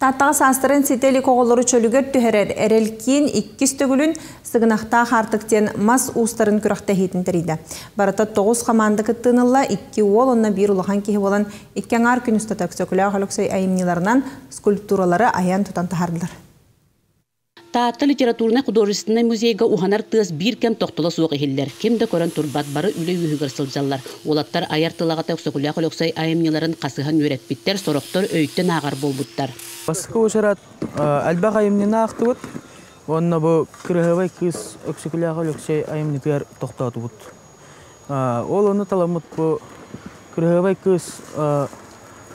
Тааттаҕа саастарын ситэ илик оҕолору чөлүгэр түһэрэр Эрэл киин иккис төгүлүн Сыгынахтаах аартык диэн мас уустарын күрэхтэһиитин тэрийдэ. Барыта 9 хамаанда кыттыыны ылла, икки уол уонна биир улахан киһи буолан икки аҥаар күн устата Өксөкүлээх Өлөксөй айымньыларынан скульптуралары айан-тутан таһаардылар. Таатта литературнай-художественнай музейга уһанар тыас биир кэм тохтоло суох иһиллэр. Ким да көрөн турбат, бары үлэ үөһүгэр сылдьаллар. Уолаттар айар тыл аҕата Өксөкүлээх Өлөксөй айымньыларын хасыһан үөрэппиттэр, сорохтор өйтөн ааҕар буолбуттар. Бастакы уочарат элбэх айымньыны аахтыбыт уонна бу Кыраһыабай кыыс Өксөкүлээх Өлөксөй айымньытыгар тохтоотубут. Ол ону таламмыт бу Кыраһыабай кыыс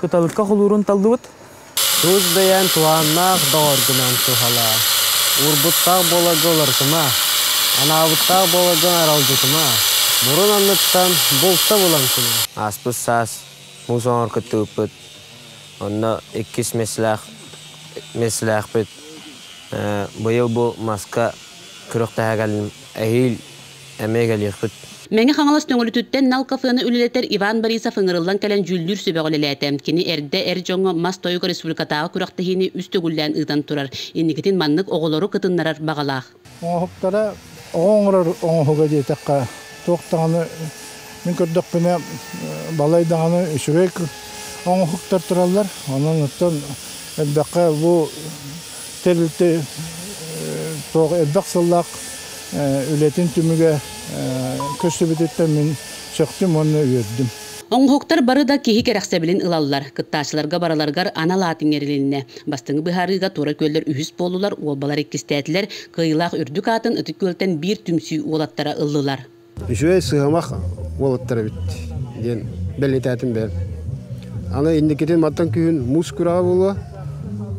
кыталыкка холуурун таллыбыт. Тус бэйэҥ туһааннаах доҕоргунан туһалаа, уурбуттаах буоларга уларытыма, анаабыттаах буоларгын аралдьытыма, мурун анныттан булта булан кулун. Ааспыт саас муус оҥор кыттыбыппыт. Онно иккис миэстэлээх миэстэлээхпит. Быйыл бу маска күрэхтэһэ кэллим. Эһиил эмиэ кэлиэхпит. Мэҥэ Хаҥалас Төҥүлүтүттэн Нал кафены үлэлэтэр Иван Борисов ыҥырыллан кэлэн дьүүллүүр сүбэҕэ үлэлээтэ. Кини эрдэ эр дьоҥҥо мас тойук республикатааҕы күрэхтэһиини үс төгүллээн ыытан турар. Инникитин маннык оҕолору кытыннарар баҕалаах. Оҥоһуктара оҕо оҥорор оҥоһуга диэтэххэ, туох даҕаны мин көрдөхпүнэ балай даҕаны үчүгэй оҥоһуктар тураллар. Онон оттон элбэххэ бу тэрилтэ туох элбэх сыллаах үлэтин түмүгэ көстүбүтүттэн мин сөхтүм уонна үөрдүм. Оҥоһуктар бары да киһи кэрэхсэбилин ылаллар. Кыттааччыларга барыларыгар анал аат иҥэрилиннэ. Бастыҥы быһаарыыга туора күөллэр үһүс буоллулар, уолбалар иккистээтилэр. Кыайыылаах үрдүк аатын Ытык Күөлтэн биир түмсүү уолаттара ыллылар. Үчүгэй сыһамах уолаттар эбит диэн бэлиэтээтим бэйэм. Аны инникитин мантан күһүн муус күрэҕэ буолуо.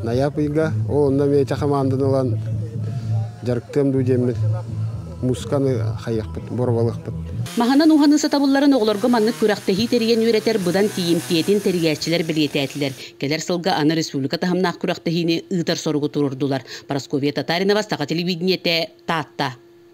Найаап ыйга ол онно эмиэ ити хамаанданы ылан дьарыктыам дуу диэммит муусканы хайыахпыт, боруобалыахпыт. Маһынан уһаныы сатабылларын оҕолорго маннык күрэхтэһии тэрийэн үөрэтэр быдан тиийимтиэтин тэрийээччилэр бэлиэтээтилэр. Кэлэр сылга аны республика таһымнаах күрэхтэһиини ыытар соругу туруордулар. Парасковья Татаринова, Саха телевидениетэ, Таатта.